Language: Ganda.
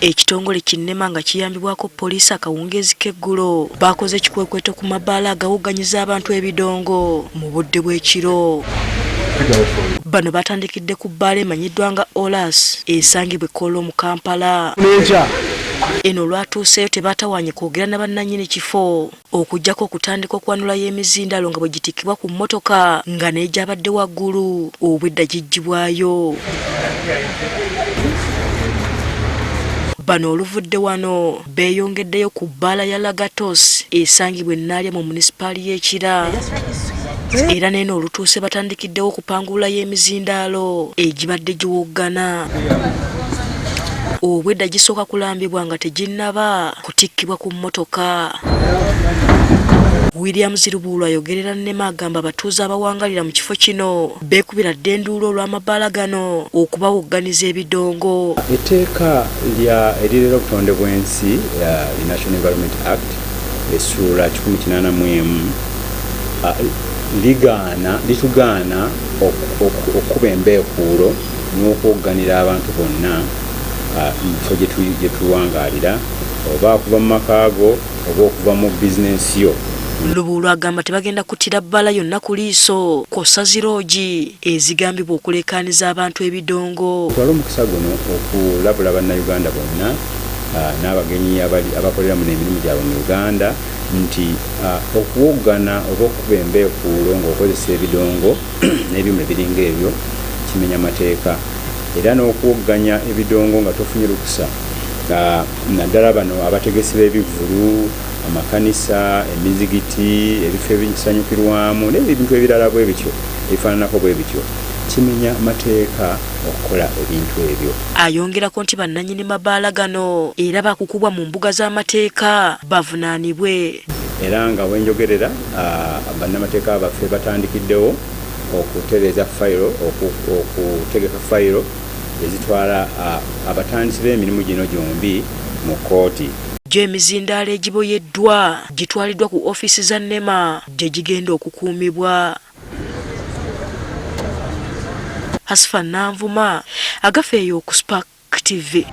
Ekitongole ki NEMA nga kiyambibwako poliisi akawungeezi k'eggulo baakoze ekikwekweto ku mabaala agawogganyiza abantu ebidongo mu budde bw'ekiro. Bano batandikidde ku bbaala emanyiddwa nga Olas esangibwa e Kololo mu Kampala. Eno olwatuuseeyo tebaatawaanye kwogera na bannannyini kifo okuggyako okutandika okwanulayo emizindaalo nga bwe gitikkibwa ku mmotoka nga n'egyabadde waggulu obwedda giggyibwayo. Bano oluvudde wano beeyongeddeyo ku bbaala ya Lagatos esangibwa e Naalya mu munisipaali y'e Kira era n'eno olutuuse batandikiddewo okupangululayo emizindaalo egibadde giwoggana. Obwedda gisooka kulambibwa nga teginnaba kutikkibwa ku mmotoka. William Zirubuulu ayogerera NEMA agamba abatuuze abawangalira mu kifo kino beekubira dda enduulu olw'amabaala gano okubawogganiza ebidongo. Etteeka lya erirera obutonde bw'ensi li National Environment Act essuula 181 ligaana litugaana okukuba embeekuulo n'okuwogganira abantu bonna mu bifo gye tuwangaalira oba okuva mu maka go oba okuva mu bizinensi yo. Lubuulwa agamba tebagenda kuttira bbaala yonna ku liiso kw'ossa zi loogi ezigambibwa okuleekaaniza abantu ebidongo. Ntwala omukisa guno okulabula Bannayuganda bonna n'abagenyi abakolera muno emirimu gyabwe mu Uganda nti okuwoggana oba okukuba embeekuulo ng'okozesa ebidongo n'ebyuma ebiringa ebyo kimenya mateeka era n'okuwogganya ebidongo nga tofunye lukusa naddala bano abategesi b'ebivvulu, amakanisa, emizigiti, ebifo ebisanyukirwamu n'ebintu ebirala bwe bityo ebifaananako bwe bityo, kimenya mateeka okukola ebintu ebyo. Ayongerako nti bannannyini mabaala gano era baakukubwa mu mbuga z'amateeka bavunaanibwe. Era nga wenjogerera bannamateeka baffe batandikiddewo okutereeza fayiro, okutegeka fayiro ezitwala abatandisi b'emirimu gino gyombi mu kkooti. Gyo emizindaalo egiboyeddwa gitwaliddwa ku ofiisi za nema gye gigenda okukuumibwa. Hasfa Nanvuma, Agafeeyo ku Spark TV.